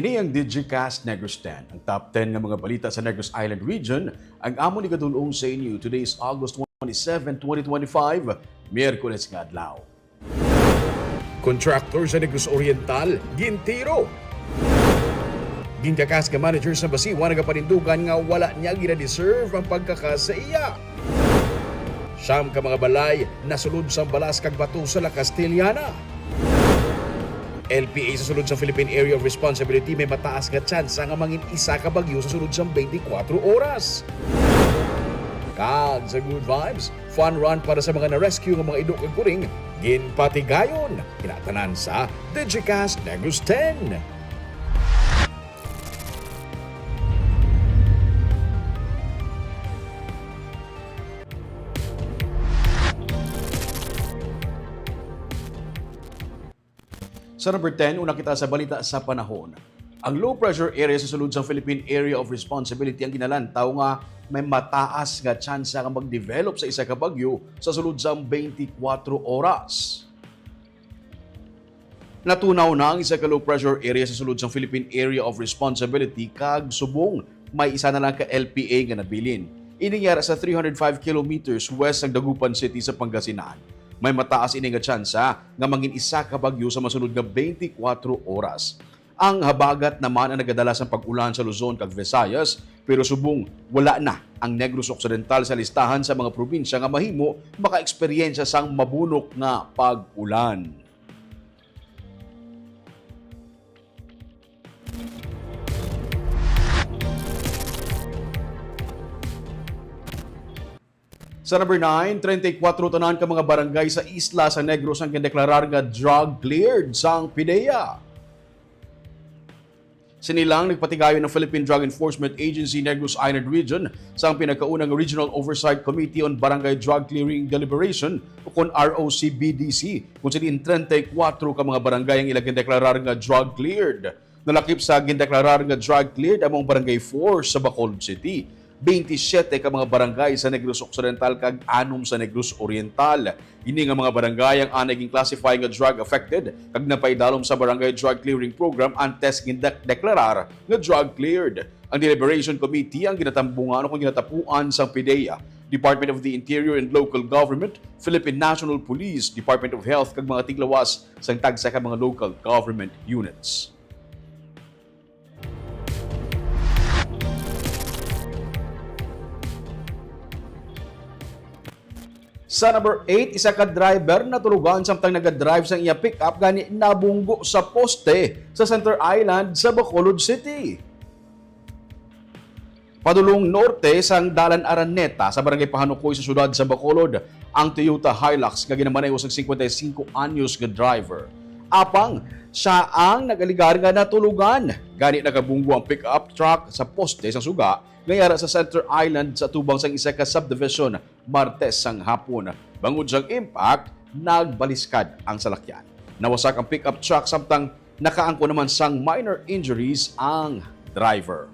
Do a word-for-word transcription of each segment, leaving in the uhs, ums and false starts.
Ini ang Digicast Negros ten, ang top ten nga mga balita sa Negros Island Region, ang amon igadul-ong sa inyo. Today is August twenty-seven, twenty twenty-five, Miyerkules nga adlaw. Contractor sa Negros Oriental, gintiro. Ginkakas nga manager sa Basiwa nagapanindugan nga wala niya gina-deserve ang pagkakas sa iya. Siyam ka mga balay nasulod sang balas kag bato sa La Castellana. L P A sa sulod sang Philippine Area of Responsibility may mataas nga tsansa nga mangin isa ka bagyo sa sulod sang twenty-four oras. Kag sa good vibes, fun run para sa mga na-rescue nga mga ido kag kuring, ginpatigayon. Kinatanan sa Digicast Negros ten. Sa number ten, una kita sa balita sa panahon. Ang low pressure area sa sulod sang Philippine Area of Responsibility ang ginalantaw nga may mataas nga tsansa nga mag-develop sa isa ka bagyo sa sulod sang twenty-four oras. Natunaw na ang isa ka low pressure area sa sulod sang Philippine Area of Responsibility, kag subong may isa na lang ka L P A nga nabilin. Ini yara sa three hundred five kilometers west sang Dagupan City sa Pangasinan. May mataas ini nga tsansa nga mangin isa ka bagyo sa masunod nga twenty-four oras. Ang habagat naman ang nagadala sang pag-ulan sa Luzon kag Visayas, pero subong wala na ang Negros Occidental sa listahan sa mga probinsya nga mahimo makaeksperyensya sang mabunok nga pag-ulan. Sa number nine, treinta y cuatro tanan ka mga barangay sa isla sa Negros ang gindeklarar nga drug cleared sang PDEA. Sini lang nagpatigayon ang Philippine Drug Enforcement Agency Negros Island Region sa ang pinagkaunang Regional Oversight Committee on Barangay Drug Clearing Deliberation, o kon R O C B D C, kung sa diin treinta y cuatro ka mga barangay ang ilang gindeklarar nga drug cleared. Nalakip sa gindeklarar nga drug cleared amo ang Barangay four sa Bacolod City. Twenty-siyete ka mga barangay sa Negros Occidental kag anom sa Negros Oriental. Ini nga mga barangay ang anay gin-classify nga drug affected kag napaidalom sa Barangay Drug Clearing Program antes gindek-, deklarar nga drug cleared. Ang Deliberation Committee ang ginatambungan o kung ginatapuan sang PDEA, Department of the Interior and Local Government, Philippine National Police, Department of Health kag mga tiglawas sang tagsa ka mga local government units. Sa number eight, isa ka driver natulugan samtang nagadrive sang iya pick-up gani nabunggo sa poste sa Center Island sa Bacolod City. Padulong norte sang Dalan Araneta sa Barangay Pahanukoy sa siyudad sa Bacolod ang Toyota Hilux nga ginamaneho sang cincuenta y cinco anyos nga driver. Apang siya ang nag-alegar nga natulugan, gani nakabunggo ang pick-up truck sa poste sa suga nga yara sa Center Island sa atubang sang isa ka subdivision Martes sang hapon. Bangod sang impact, nagbaliskad ang salakyan. Nawasak ang pick-up truck samtang nakaangkon naman sang minor injuries ang driver.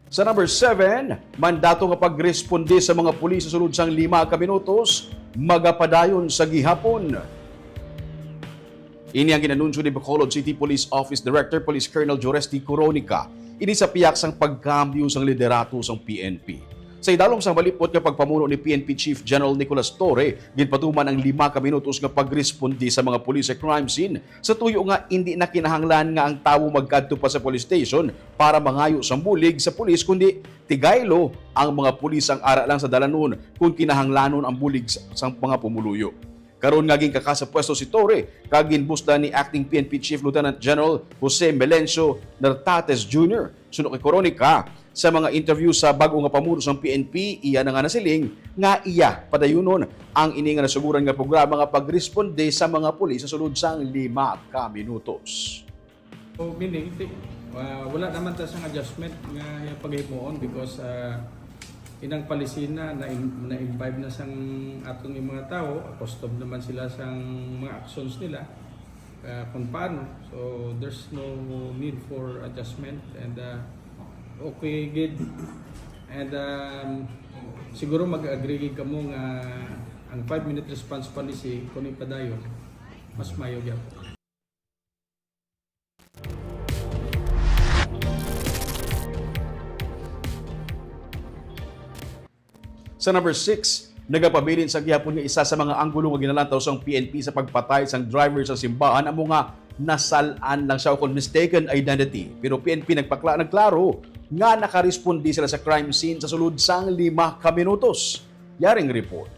Sa number seven, mandato nga pagresponde sa mga pulis sa sulod sang lima ka minutos magapadayon sa gihapon. Ini ang gin-anunsyo ni Bacolod City Police Office Director Police Colonel Joresty Coronica, ini sa pihak sang pagkambyo sang liderato sang P N P. Sa idalom sang malipot nga pagpamuno ni P N P Chief General Nicolas Torre, ginpatuman ang lima ka minutos nga pagresponde sa mga pulis sa crime scene, sa tuyo nga indi na kinahanglan nga ang tawo magkadto pa sa police station para mangayo sang bulig sa pulis, kundi tigaylo ang mga pulis ang ara lang sa dalanon kon kinahanglanon ang bulig sa, sang mga pumuluyo. Karon nga ginkakas sa pwesto si Torre kag ginbusdan ni Acting P N P Chief Lieutenant General Jose Melencio Nartates Junior, suno kay Coronica, sa mga interview sa bag-o nga pamuno sang P N P, iya na nga nasiling nga iya padayunon ang ini nga nasugoran nga programa nga pagresponde sa mga pulis sa sulod sang lima ka minutos. So, meaning, ti-, ah, wala naman ta sang adjustment nga iya paghimuon because, ah, inang palisina na, na-imbibe na sang aton nga mga tawo, accustomed naman sila sang mga actions nila, ah, kung paano. So, there's no need for adjustment and, ah, okay gid. And um, siguro mag-agree gid kamo nga ang five-minute response policy, kung ipadayon, mas mayo gyud. Sa number six, nagapabilin sa gihapon nga isa sa mga anggulo nga ginalantaw sang P N P sa pagpatay sang driver sa simbahan amo nga nasal-an lang siya ukon mistaken identity. Pero P N P nagpakla nagklaro nga nakaresponde sila sa crime scene sa sulod sang lima ka minutos. Yaring report.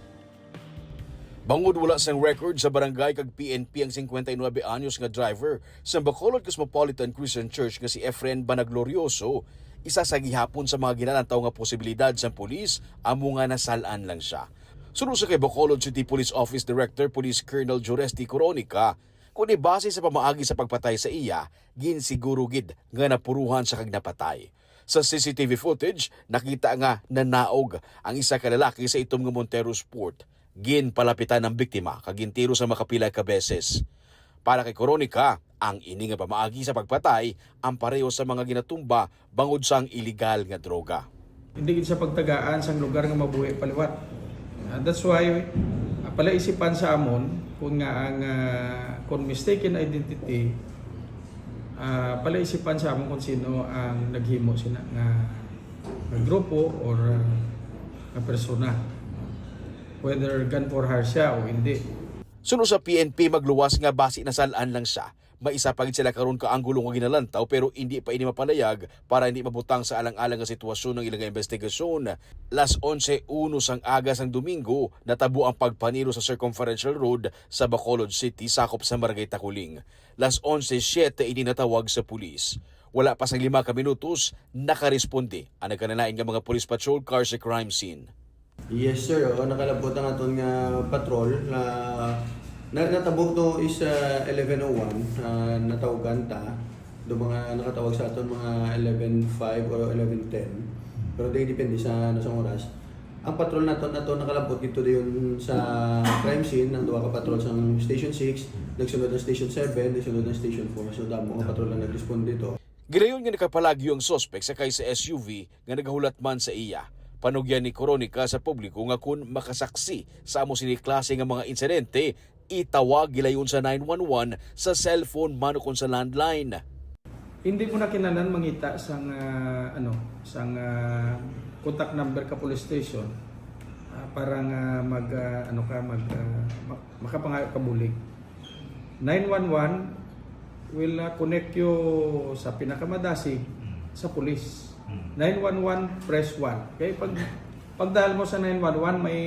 Bangod wala sang record sa barangay kag P N P ang singkwenta y nuebe anyos nga driver sa Bacolod Cosmopolitan Christian Church nga si Efren Banaglorioso, isa sa gihapon sa mga ginalantaw nga posibilidad sang pulis amo nga nasal-an lang siya. Suno sa kay Bacolod City Police Office Director Police Colonel Juresti Coronica, kundi base sa pamaagi sa pagpatay sa iya, ginsiguro gid nga napuruhan sa kag napatay. Sa C C T V footage, nakita nga nanaog ang isa ka lalaki sa itom nga Montero Sport. Ginpalapitan ang biktima kag gintiro sa makapila ka beses. Para kay Coronica, ang ini nga pamaagi sa pagpatay ang pareho sa mga ginatumba bangod sang iligal nga droga. Hindi gid sa pagtagaan sang lugar nga mabuhi paliwat. Ah, that's why, ah, palaisipan sa amon kung nga ang, ah, kung mistaken identity, ah, palaisipan sa amon kung sino ang naghimo sina nga, nga grupo or, ah, nga persona. Whether gun for hire siya o hindi. Suno sa P N P, magluwas nga basi nasal-an lang siya. May isa pa gid sila karon ka anggulo nga ginalantaw, pero indi pa ini mapalayag para hindi mabutang sa alang-alang nga sitwasyon ang ilang investigasyon. Las onse uno sang aga sang Domingo, natabo ang pagpaniro sa Circumferential Road sa Bacolod City, sakop sa Barangay Taculing. Las onse siete ini natawag sa pulis. Wala pa sang lima ka minutos, nakaresponde ang nagkalain-lain nga mga police patrol car sa crime scene. Yes, sir. Oo, nakalabot ang aton nga patrol. Na, na, natabo to is, ah, eleven oh one. Ah, natawgan ta. Do mga nakatawag sa aton mga eleven five or eleven ten. Pero di depende sa, ano, sa oras. Ang patrol nato, nato nakalabot dito dayon sa crime scene, ang duha ka patrol sa Station six, nagsunod ang Station seven, nagsunod ang Station four. So, damo ang patrol ang nag-respond dito. Gilayon nga nakapalagyo ang suspek sakay sa S U V nga nagahulatman sa iya. Panugyan ni Coronica sa publiko nga kon makasaksi sa amo sini klase nga mga insidente, itawag gilayon sa nine one one sa cellphone man ukon sa landline. Hindi mo na kinahanglan mangita sang, ah, ano, sang, ah, contact number ka police station, ah, para nga mag, ah, ano ka, mag, ah, ma-, makapangayo ka bulig. Nine one one will, ah, connect you sa pinakamadasig sa police. Nine one one, press one. Kay pag, pagdahal mo sa nine one one, may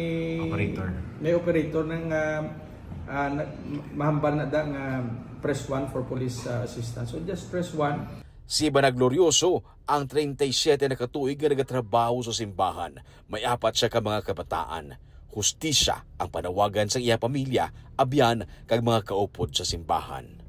Operator. may operator nang, ah, ah, na, mahambal na da nga press one for police, ah, assistance. So just press one. Si Banaglorioso, ang treinta y siete na ka tuig nga nagatrabaho sa simbahan. May apat sia ka mga kabataan. Hustisya ang panawagan sa iya pamilya, abyan, kag mga kaupod sa simbahan.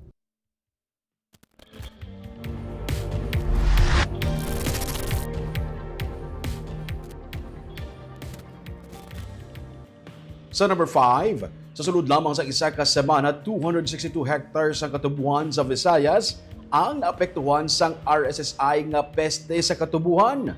Sa number five, sa sulod lamang sa isa ka semana, two hundred sixty-two hectares ang katubuan sa Visayas ang naapektuhan sang R S S I nga peste sa katubuan.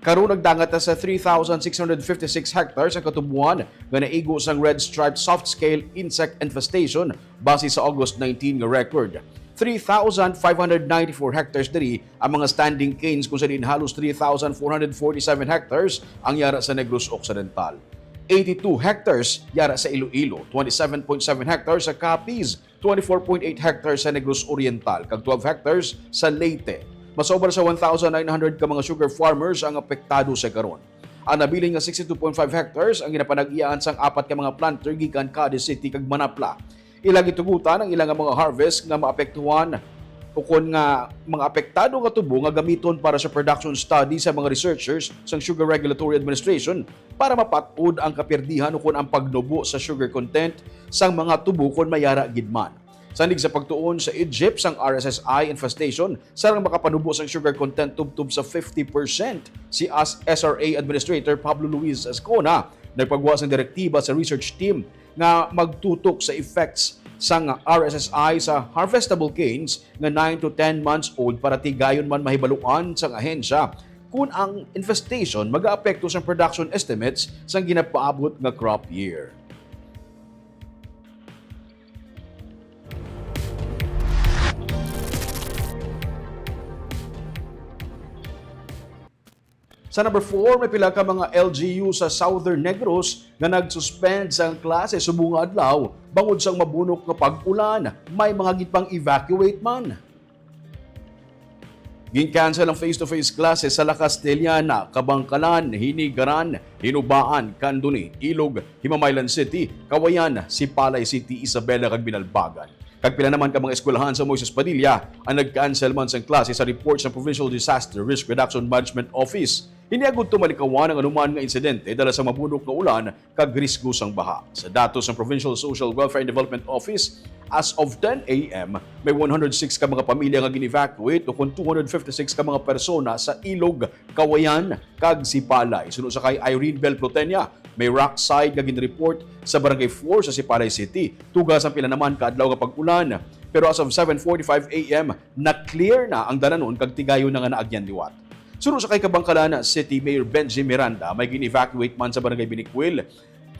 Karon nagdangat na sa three thousand six hundred fifty-six hectares ang katubuan nga naigo sang red stripe soft scale insect infestation base sa August nineteen nga record. Three thousand five hundred ninety-four hectares diri ang mga standing canes kung sa diin halos three thousand four hundred forty-seven hectares ang yara sa Negros Occidental. Eighty-two hectares yara sa Iloilo, twenty-seven point seven hectares sa Capiz, twenty-four point eight hectares sa Negros Oriental, kag twelve hectares sa Leyte. Masobra sa one thousand nine hundred ka mga sugar farmers ang apektado sa karon. Ang nabilin nga sixty-two point five hectares ang ginapanag-iyaan sang apat ka mga planter gikan Cadiz City kag Manapla. Ila gitugutan ang ila nga mga harvest nga maapektuhan ukon nga mga apektado nga tubo nga gamiton para sa production study sa mga researchers sang Sugar Regulatory Administration para mapat-od ang kapirdihan ukon ang pagnubo sa sugar content sang mga tubo kon may ara gid man. Sanig sa pagtuon sa Egypt sang R S S I infestation, sarang makapanubo sang sugar content tubtob sa fifty percent. Si S R A Administrator Pablo Luis Escona nagpagwa sang direktiba sa research team nga magtutok sa effects sang R S S I sa harvestable canes nga nine to ten months old para tigayon man mahibaluan sang ahensya kon ang infestation magaapekto sa production estimates sang ginapaabot nga crop year. Sa number four, may pila ka mga L G U sa Southern Negros nga nag-suspend sang klase subong nga adlaw bangod sang mabunok nga pag-ulan. May mga ginpang-evacuate man. Gin-cancel ang face-to-face classes sa La Castellana, Kabangkalan, Hinigaran, Hinubaan, Candoni, Ilog, Himamaylan City, Cauayan, Sipalay City, Isabela, kag Binalbagan. Kag pila naman ka mga eskwelahan sa Moises Padilla ang nag-cancel man sang klase sa report sa Provincial Disaster Risk Reduction Management Office. Hindi agud to malikawan ang anuman nga insidente dala sa mabunok nga ulan kag risgo sang baha. Sa datos sang Provincial Social Welfare and Development Office, as of ten a m, may one hundred six ka mga pamilya nga gin-evacuate, o kon two hundred fifty-six ka mga persona sa Ilog, Cauayan, kag Sipalay. Suno sa kay Irene Bel Plutenia, may rock slide nga gin-report sa Barangay four sa Sipalay City, tuga sang pila naman ka adlaw nga pag-ulan. Pero as of seven forty-five a m, na-clear na ang dalanon kag tigayon na nga naagyan liwat. Suno sa kay Kabangkalan City Mayor Benji Miranda, may gin-evacuate man sa Barangay Binikwil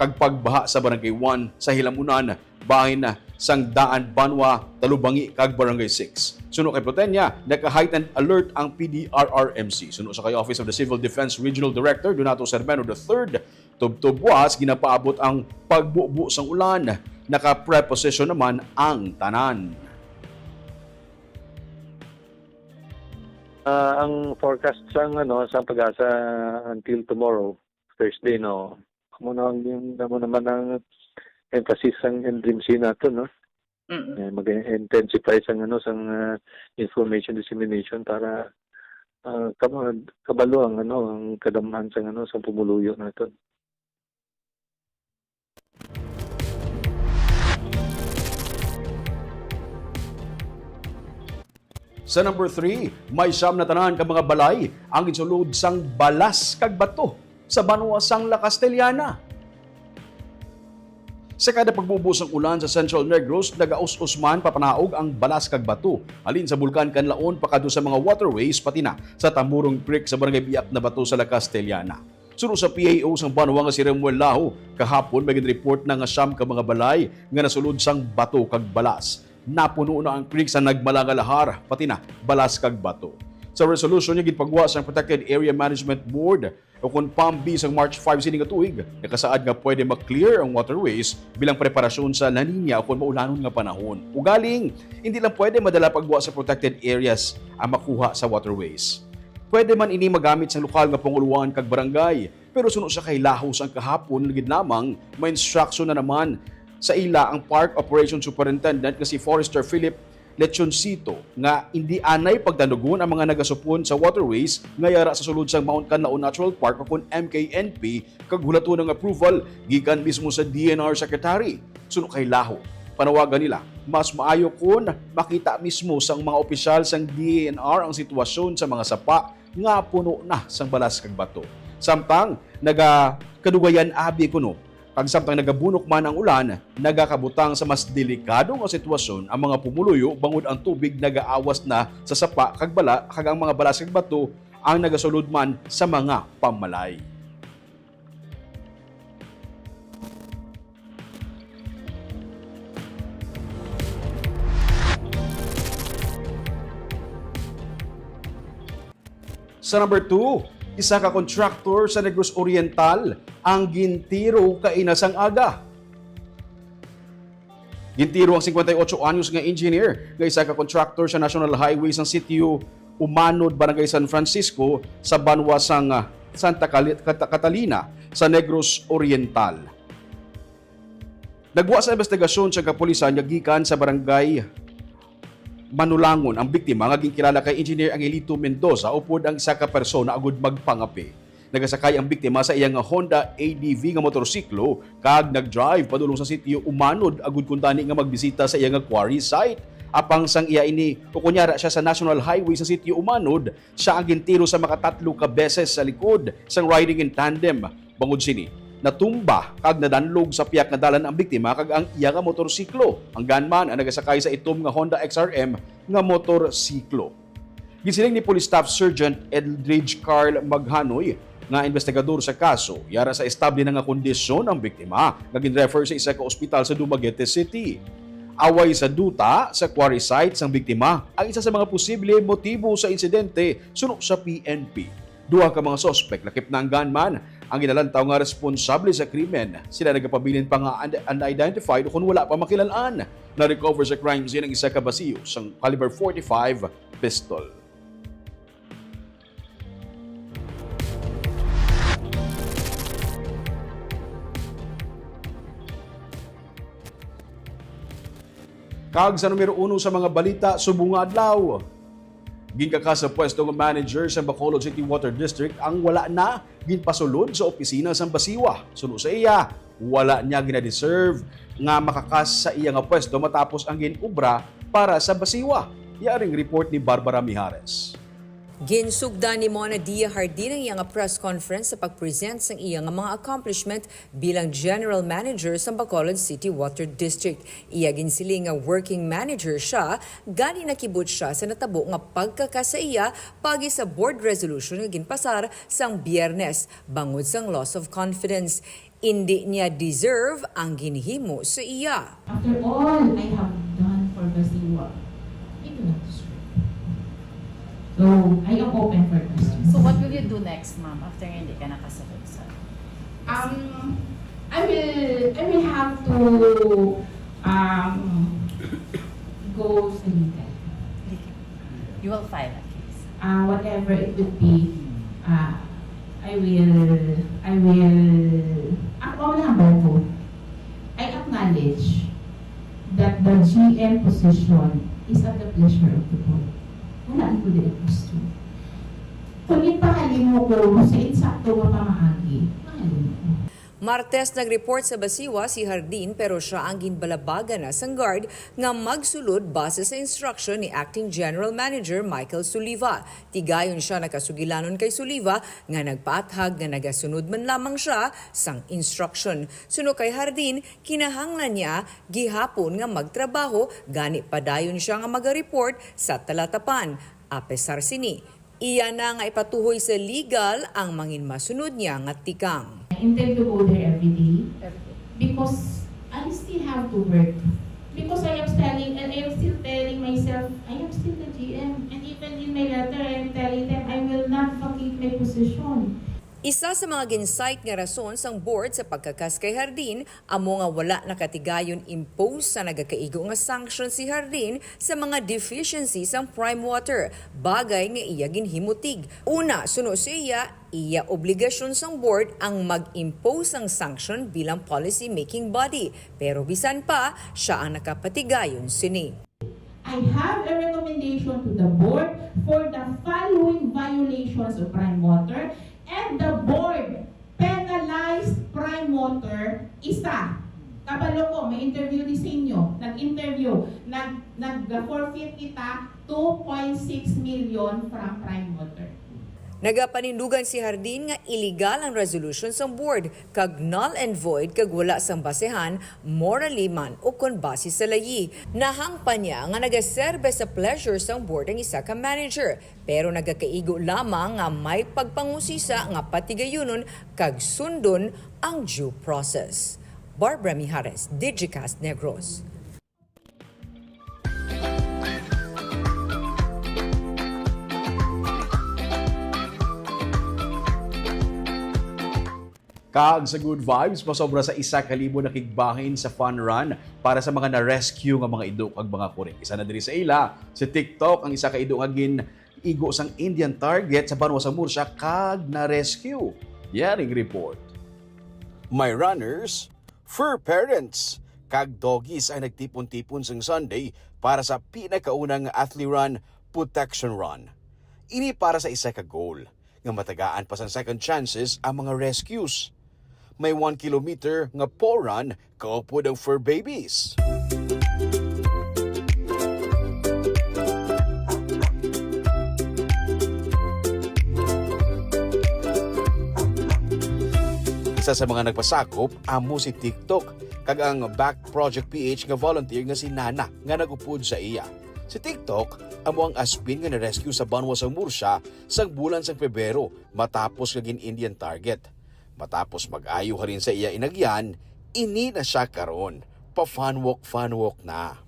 kag pagbaha sa Barangay one sa Hilamunan, bahin sang Daan Banwa, Talubangi, kag Barangay six. Suno kay Plutenia, naka-heightened alert ang P D R R M C. Suno sa kay Office of the Civil Defense Regional Director Donato Sermeno the third, tubtob buas ginapaabot ang pagbubo sang ulan. Naka-preposition naman ang tanan. Ah, ang forecast sang, ano, sang PAGASA until tomorrow, Thursday, no, amo na ang, amo naman ang emphasis sang N D R R M C naton, no? Mm-mm. Eh, mag-intensify sang, ano, sang, ah, information dissemination para, ah, kama-, kabalo ang, ano, ang kadamhan sang, ano, sang pumuluyo naton. Sa number three, may siyam na tanan ka mga balay ang ginsulod sang balas kag bato sa banwa sang La Castellana. Sa kada pagbubo sang ulan sa Central Negros, nagaus-os man papanaog ang balas kag bato halin sa Bulkan Kanlaon pakadto sa mga waterways, pati na sa Tamurong Creek sa Barangay Biak na Bato sa La Castellana. Suno sa P A O sang banwa nga si Remuel Laho, kahapon may ginreport na nga siyam ka mga balay nga nasulod sang bato kag balas. Napuno na ang creek sa nagmala nga lahar, pati na balas kag bato. Sa resolution nga ginpagwa sang Protected Area Management Board, o kon PAMB, sang March five sini nga tuig, nakasaad nga pwede ma-clear ang waterways bilang preparasyon sa La Niña o kon maulanon nga panahon. Ugaling, hindi lang pwede madala pagwa sa protected areas ang makuha sa waterways. Pwede man ini magamit sang lokal nga panguloan kag barangay, pero suno sa kay Laho sang kahapon gid lamang, may instruction na naman sa ila ang Park Operations Superintendent nga si Forester Philip Lechoncito nga indi anay pagtanugon ang mga nagasupon sa waterways nga yara sa sulod sang Mount Kanlaon Natural Park o kon M K N P, kag hulaton ang approval gikan mismo sa D N R Secretary. Suno kay Laho, panawagan nila, mas maayo kon makita mismo sang mga opisyal sang D N R ang sitwasyon sa mga sapa nga puno na sang balas kag bato. Samtang nagakadugayan abi kuno, kag samtang nagabunok man ang ulan, nagakabutang sa mas delikado nga sitwasyon ang mga pumuluyo bangod ang tubig nagaawas na sa sapa kag bala, kag ang mga balas kag bato ang nagasulod man sa mga pambalay. Sa number two, isa ka contractor sa Negros Oriental ang gintiro kaina sang aga. Gintiro ang cincuenta y ocho anyos nga engineer nga isa ka contractor sa National Highway sang sitio Umanod, Barangay San Francisco, sa banwa sang, ah, Santa Cali-, Cata-, Catalina sa Negros Oriental. Nagwa sa investigasyon sa kapulisan nga gikan sa barangay Manulangon ang biktima nga ginkilala kay Engineer Angelito Mendoza upod ang isa ka persona agud magpangape. Nagasakay ang biktima sa iya nga Honda A D V nga motorsiklo kag nag-drive padulong sa sitio Umanod agud kuntani nga magbisita sa iya nga quarry site. Apang sang iya ini, o kunyara siya sa National Highway sa sitio Umanod, siya ang gintiro sa makatatlo ka beses sa likod sang riding in tandem. Bangod sini, Natumba kag nadanlog sa pihak nga dalan ang biktima kag ang iya nga motorsiklo. Ang gunman ang nagasakay sa itom nga Honda X R M nga motorsiklo. Gisiling ni Police Staff Sergeant Eldridge Carl Maghanoy nga investigador sa kaso, yara sa estable na nga kondisyon ang biktima nga gin-refer sa isa ka ospital sa Dumaguete City. Away sa duta sa quarry site sang biktima ang isa sa mga posible motibo sa insidente suno sa P N P. Duha ka mga suspek lakip na ang gunman ang ginalantaw nga responsable sa krimen. Sila nagapabilin pa nga un-, unidentified o kung wala pa makilal-an. Na-recover sa crime scene ang isa ka basiyo sang caliber forty-five pistol. Kag sa numero uno sa mga balita subong nga adlaw, ginkakas sa pwesto nga manager sa Bacolod City Water District ang wala na ginpasulod sa opisina sang Basiwa. Suno sa iya, wala niya gina-deserve nga makakas sa iya nga pwesto matapos ang gin-obra para sa Basiwa. Yaring report ni Barbara Mijares. Ginsugdan ni Mona Dia Jardin ang iya nga press conference sa pag-present sang iya nga mga accomplishment bilang General Manager sa Bacolod City Water District. Iya ginsiling nga working manager siya, gani nakibot siya sa natabo nga pagkakas sa iya paagi sa board resolution nga ginpasar sang Biyernes bangod sang loss of confidence. Indi niya deserve ang ginhimo sa iya. After all I have done for Basiwa, I do not deserve. So, I am open for questions. So what will you do next, ma'am, after hindi ka nakasulod sa... Um, I will, I will have to, um, go sa legal. You will file a case. Uh, whatever it would be, uh, I will, I will, ako ang number ko. I acknowledge that the G M position is at the pleasure of the board. Wala ko di gusto. Kung ipahalin mo ko sa insakto nga pamaagi, mahalin ko. Martes nag-report sa Basiwa si Jardin, pero siya ang ginbalabagan na sang guard nga magsulod base sa instruction ni Acting General Manager Michael Suliva. Tigayon siya nakasugilanon kay Suliva nga nagpaathag nga nagasunod man lamang siya sang instruction. Suno kay Jardin, kinahanglan niya gihapon nga magtrabaho, gani padayon siya nga maga-report sa talatapan. Apesar sini, iya na nga ipatuhoy sa legal ang manginmasunod niya nga tikang. I intend to go there every day. Every day. Because I still have to work. Because I am telling, and I am still telling myself, I am still the G M. And even in my letter, I am telling them, I will not vacate my position. Isa sa mga gin-cite nga rason sang board sa pagkakas kay Jardin amo nga wala nakatigayon impose sa nagakaigo nga sanction si Jardin sa mga deficiency sang Prime Water, bagay nga iya ginhimutig. Una, suno sa iya, iya obligasyon sang board ang mag-impose sang sanction bilang policy-making body, pero bisan pa, sia ang nakapatigayon sini. I have a recommendation to the board for the following violations of Prime Water, and the board penalized Prime Water. Isa, kabalo ko, may interview ni sa inyo. Nag-interview, nag, nag-forfeit kita two point six million from Prime Water. Nagapanindugan si Jardin nga iligal ang resolution sang board kag null and void kag wala sang basehan, morally man ukon base sa layi. Nahangpan niya nga nagaserbe sa pleasure sang board ang isa ka manager, pero nagakaigo lamang nga may pagpangusisa nga patigayunon kag sundon ang due process. Barbara Mijares, Digicast Negros. Kag sa good vibes, masobra sa isa ka libo nakigbahin sa fun run para sa mga na-rescue nga mga ido kag mga kuring. Isa na diri sa ila, si TikTok, ang isa ka ido nga gin-igo sang Indian target sa banwa sa Murcia kag na-rescue. Yaring report. May runners, fur parents, kag doggies ang nagtipon-tipon sang Sunday para sa pinakaunang Athlirun Protection Run. Ini para sa isa ka goal, nga matagaan pa sang second chances ang mga rescues. May one kilometer nga paw run kaupod ang fur babies. Isa sa mga nagpasakop amo si TikTok kag ang Back Project P H nga volunteer nga si Nana nga nagupod sa iya. Si TikTok amo ang aspin nga na-rescue sa banwa sang Murcia sang bulan sang Pebrero matapos nga gin-Indian target. Matapos mag-ayo halin sa iya inagyan, ini na sia karon. Pa-fanwalk-fanwalk na.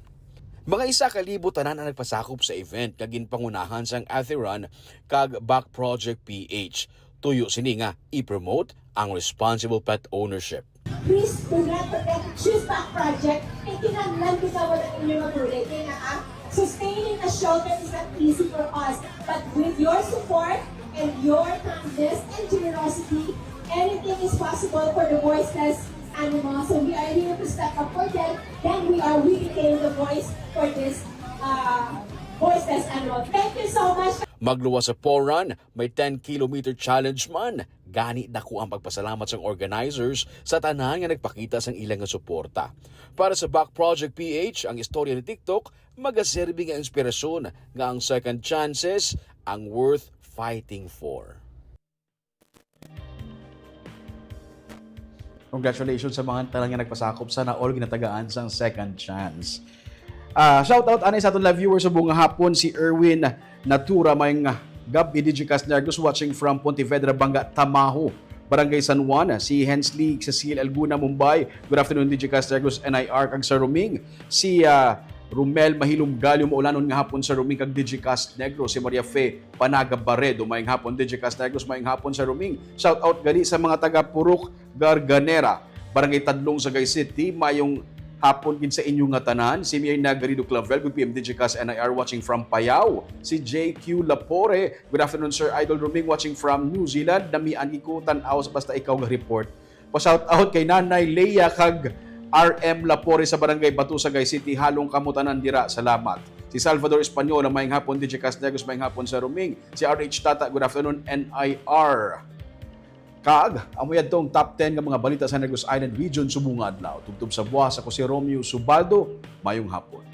Mga isa ka libo tanan ang nagpasakop sa event nga ginpangunahan sang Atheron kag Back Project P H. Tuyo sini nga i-promote ang responsible pet ownership. Please do not forget to choose Back Project. Kay kinahanglan kita wala ninyo mabulit. Kaya nga, ah, sustaining a shelter is not easy for us. But with your support and your kindness and generosity, anything is possible for the voiceless animals. So we are here to step up for them. Then we are, we became the voice for this uh, voiceless animal. Thank you so much. Magluwas sa Poran, may ten kilometer challenge man. Gani dako ang pagpasalamat sang organizers sa tanan nga nagpakita sang ila nga suporta. Para sa Back Project P H, ang istorya ni TikTok magaserbi nga inspirasyon nga ang second chances ang worth fighting for. Congratulations sa mga tanan nga nagpasakop. Sana all ginatagaan sang second chance. Ah, shout out anay sa aton live viewers subong nga hapon, si Erwin Natura, may nga gab-i, Digicast Negros, watching from Pontevedra, Banga, Tamaho, Barangay San Juan. Si Hensley Cecil Alguna, Mumbai, good afternoon, Digicast Negros, N I R, kag sa Ruming. Si ah, Romel Mahilom Galyo, maulanon nga hapon sa Ruming kag Digicast Negros. Si Maria Fe Panaga Baredo, mayong hapon, Digicast Negros, mayong hapon sa Ruming. Shout out gali sa mga taga Purok Garganera, Barangay Tadlong, Sagay City. Mayong hapon gid sa inyo nga tanan. Si Mirna Garrido Clavel, good P M Digicast N I R, watching from Payao. Si J Q Lapore, good afternoon, Sir Idol Ruming, watching from New Zealand. Namian gid ko tan-aw sa basta ikaw nga report. Pa-shout out kay Nanay Leia kag R M Lapore sa Barangay Bato, Sagay City. Halong kamo tanan dira. Salamat. Si Salvador Español, mayong hapon, Digicast Negros, mayong hapon sa Ruming. Si R H Tata, good afternoon, N I R. Kag amo yadtong top ten nga mga balita sa Negros Island Region subong nga adlaw. Tubtob sa buwas, ako si Romeo Subaldo. Mayong hapon.